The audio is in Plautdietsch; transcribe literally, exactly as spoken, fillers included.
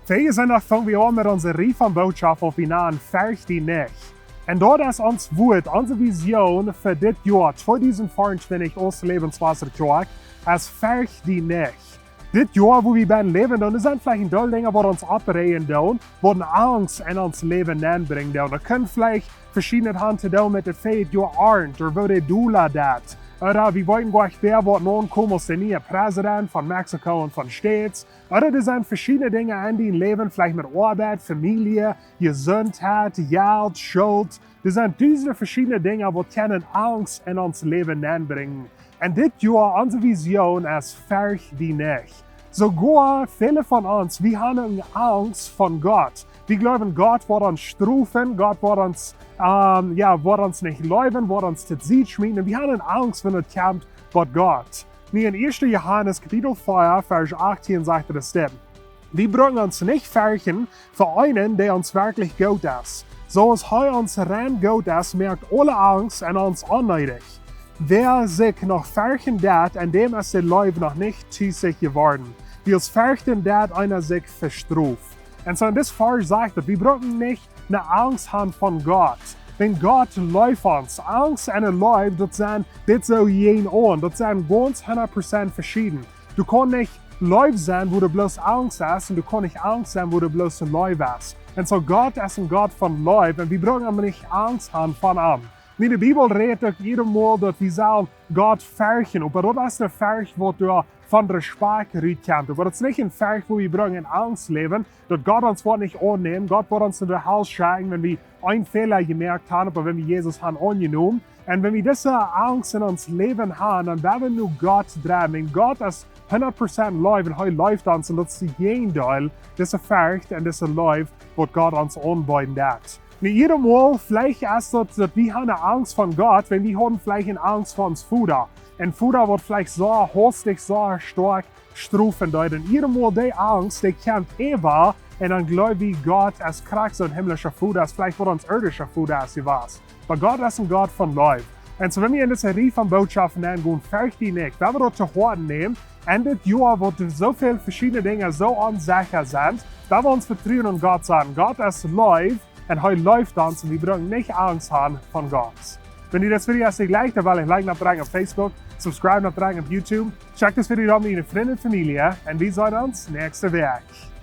Värje Sindach fungen wie aun met onse Rieej von Bootschoft, waut wie nanen Fercht die nich. Un daut es ons Wuat, onse Vision fa dit Joa tweedusent vea un twintich aus Lebenswasser Kjoakj, es Fercht die nich. Dit Joa, wua wie bennen läwen doonen, doa sent veleicht een Deel Dinja, waut ons oppräajen doonen, waut eene Angst en ons Läwen nenbrinjen doonen. Daut kjennen veleicht veschiedne han to doonen met daut Fäa Joa Arnt, ooda woo de Dola deit. Ooda wie weeten goanich, wäa woat nokomen aus de niee President von Mexiko un von States. Ooda doa sent veschiedne Dinja en dien Läwen, veleicht met Oabeit, Famielje, Jesundheit, Jelt, Schult. Doa sent dusende veschiedne Dinja, waut kjennen Angst en ons Läwen nenbrinjen. Un dit Joa, onse Vision es Fercht die nich. Soogoa väle von ons, wie han eene Angst von Gott. Wie jleewen, Gott woat ons strofen, Gott woat ons, ähm, jo, woat ons nich leewen, woat ons to Sied schmieten. Un wie han eene Angst, wan et kjemt bot Gott. Nu en ieeschte Johanes Kapitel vea, Varsch achtieen sajcht et dit. Wie brucken ons nich ferchten fa eenen, dee ons werkjlich goot es. Soo aus hee ons rein goot es, moakt aule Angst un ons onneedich. Wäa sikj noch ferchten deit, aun däm es de Leew noch nich tus sikj jeworden. Wiels ferchten deit eena sikj fa Strof. Un soo en dit Varsch sajcht et, wie brucken nich ne Angst han von Gott. Wan Gott leeft ons. Angst un ne Leew, daut sent, dit soo jäajenaun. Daut sent gaunz hundat Prozent veschieden. Du kaust nich Leew sennen, wua doa bloos Angst es, un du kaust nich Angst sennen, wua doa bloos Leew es. Un soo Gott es een Gott von Leew, un wie brucken nich Angst han von am. Nu, de Bibel rät uk jiedet Mol, daut wie sellen Gott ferchten, oba daut es ne Fercht, waut doa von Respakjt rutkjemt. Oba daut es nich ne Fercht, wua wie brucken en Angst läwen, daut Gott ons woat nich aunnämen, Gott woat ons no de Hal schekjen, wan wie een Fäla jemoakt han, oba wan wie Jesus han aunjenomen. Un wan wie dise Angst en ons Läwen han, dan woa wie no Gott dreien. Gott es hundat Prozent Leew un hee leeft ons, un daut es daut Jäajendeel, dise Fercht un dise Leew, waut Gott ons aunbeeden deit. Nu, jiedet Mol, veleicht es daut, daut wie han ne Angst von Gott, wan wie hauden veleicht ne Angst von ons Voda. Een Voda, waut veleicht soo haustich, soo stoakj strofen deed. Un jiedet Mol dee Angst, dee kjemt äwa, un dan jleew wie, Gott es krakjt soo een himmlischa Voda, es veleicht waut ons irdischa Voda es jewast. Oba Gott es een Gott von Leew. Un soo, wan wie en dise Rieej von Bootschoften aungonen, fercht die nich, wan wie daut to Hoaten nämen, un dit Joa, wua soo väl veschiedne Dinja soo onsecha sent, wan wie ons Vetruen en Gott setten. Gott es Leew, un hee leeft ons, un wie brucken nich Angst han von Gott. Wan die dit Video es jlikjt, dan woa die like oppdrekjen opp Facebook, subscribe oppdrekjen opp YouTube, check dit Video dan met diene Frind un Famielje, un wie seenen ons näakjste Wäakj.